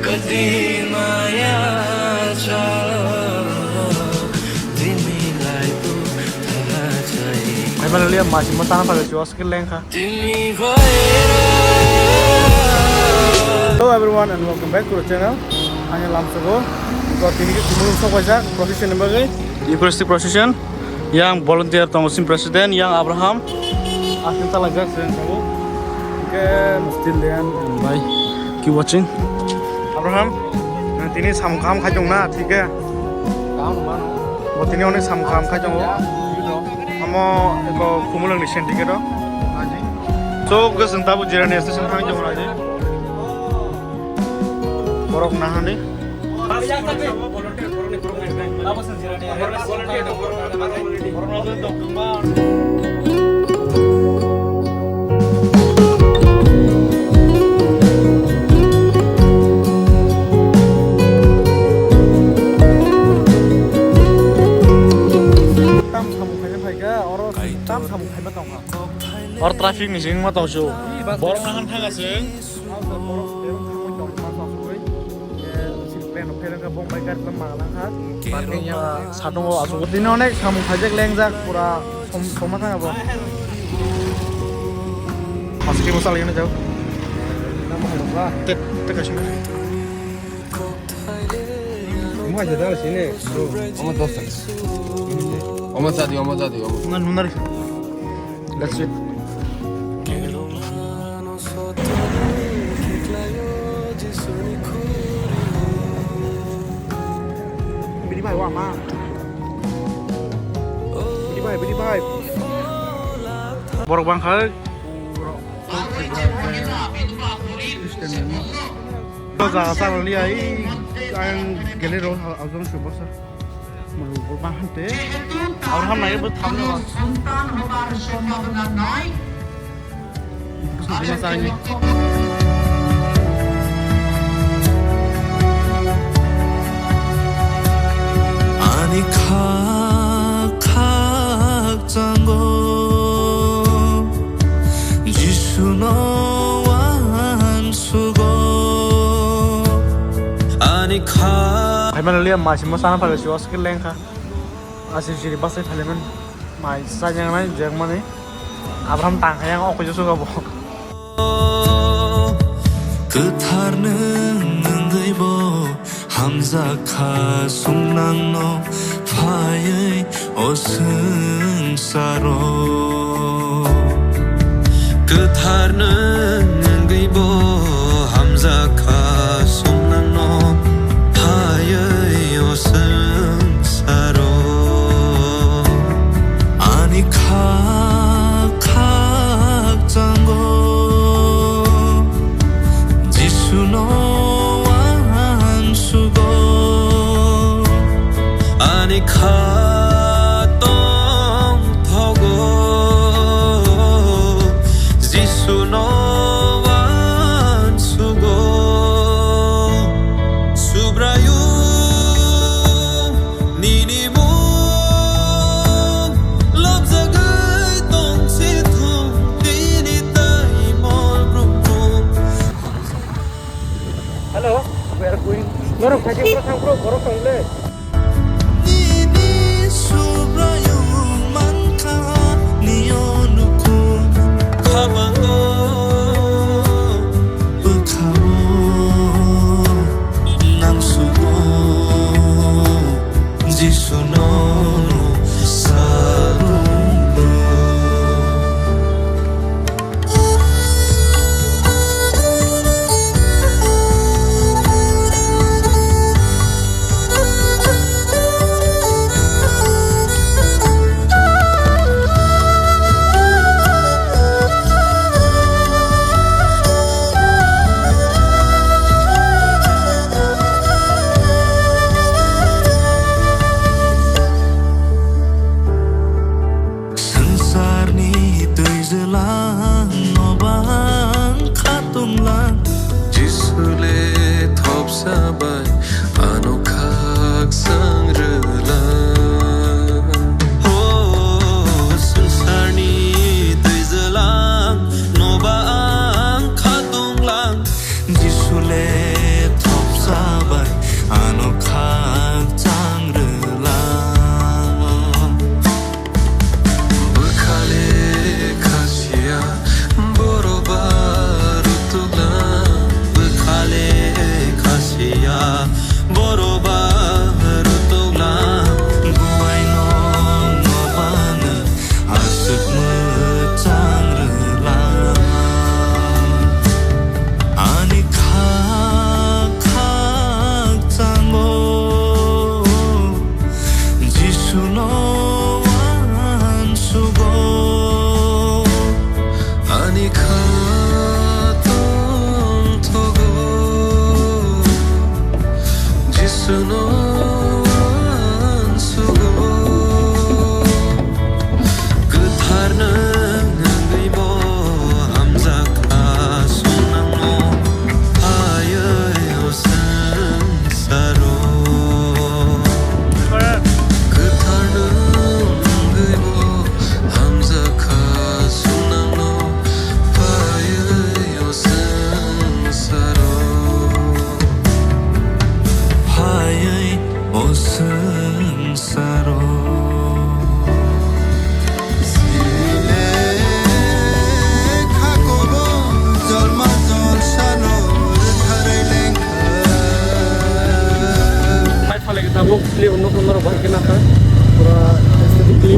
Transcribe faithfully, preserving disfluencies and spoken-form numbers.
Hai manliya, masi mo tana phaga si oske lengkha. Hello everyone and welcome back to the channel. Ani lamsogo. Ko tini ke tumung sok baja, procession ni bagwi. Eucharistic procession. Yang volunteer tongo, sin president, yang Abraham. Asin talajak sen sabo. Ke still there and bye. Keep watching. Abraham, nang tini samung kaham khai tong na, thik khe? Bo tini onek samung kaham khai tongo. Amo eko khumulwng ni sendike do. So, ke seng tabu jirani station thang tongo na je. Borok nahani. Tam samung khaina phaikha, oro tam samung khaima tongkha. Or traffic ni sing ma tong su. Borok nahani thang aswk. Borok bereng thangwi tong ma tong sugwi. Sini plan rok phereng kha, bong bai gari lam ma lang kha. Parking yang sadungo asuk. Tini onek samung khaijak lengjak pura som-, soma thang abo. Mas kimo salai na jau. Tek, tek asuk. Omo aja dal sini. Omo dos taka. Omo jadi, omo jadi, omo. Ngan nunar. That's it. Bidi bai, wa ma. Bidi bai, bidi bai. Borok bangkha. Jaga sa liya, i, ang gele ro, abjong se bosa. Manu bo bahante. Abraham nai bo thamno. Sontan hobar sombhabona noi. Ani khak khak chango Jisuno uansugo. Ani khak. Hai mana liya masi mo sana phaga si oske lengkha. Aswk jiri bwsai phailaimani mai chajaknai jekmani. Abraham tang hai ang okhuijaksukha bo. Kwthar nwng wngwi bo hamjakha, chwng nangno phaiwi o swngcharo. Kwthar nwng wngwi bo hamjakha, chwng nangno phaiwi o swngcharo. Ani khak khak chango Jisuno uansugo. Ani kha tongthogo Jisuno uansugo. Subraiyung nini mung lobjagwi tongsi thung tini tei mol brumkung. Hello, we are going. Norok khaji bro thang bro, borok tong le. Nini Subraiyung mankha nio nukhung. Khabango bwkhao nangsugo Jisuno sarungbo. Swngcharni twijlang no bang khatunglang, Jisu le thopsa bai ano khakchang rwlang. O swngcharni twijlang no bang khatunglang, Jisu le thop Ano khakchang rwla. Bwkhale khasiya, boroba rutugla. Bwkhale khasiya, boroba rutugla. Buaino nobano aswk mwchang rwla. Ani kha khakchango Jisuno uansugo. Ani kha tongthogo Jisuno uansugo. Kwthar nwng wngwi bo hamjakha, swngnangno phaiwi o swngcharo. Kwthar nwng wngwi bo hamjakha, swngnangno phaiwi o swngcharo. Phaiwi o swngcharo. Mai phalai khe tabuk, clear nok norok bahai khe nakha. Pura aesthetically.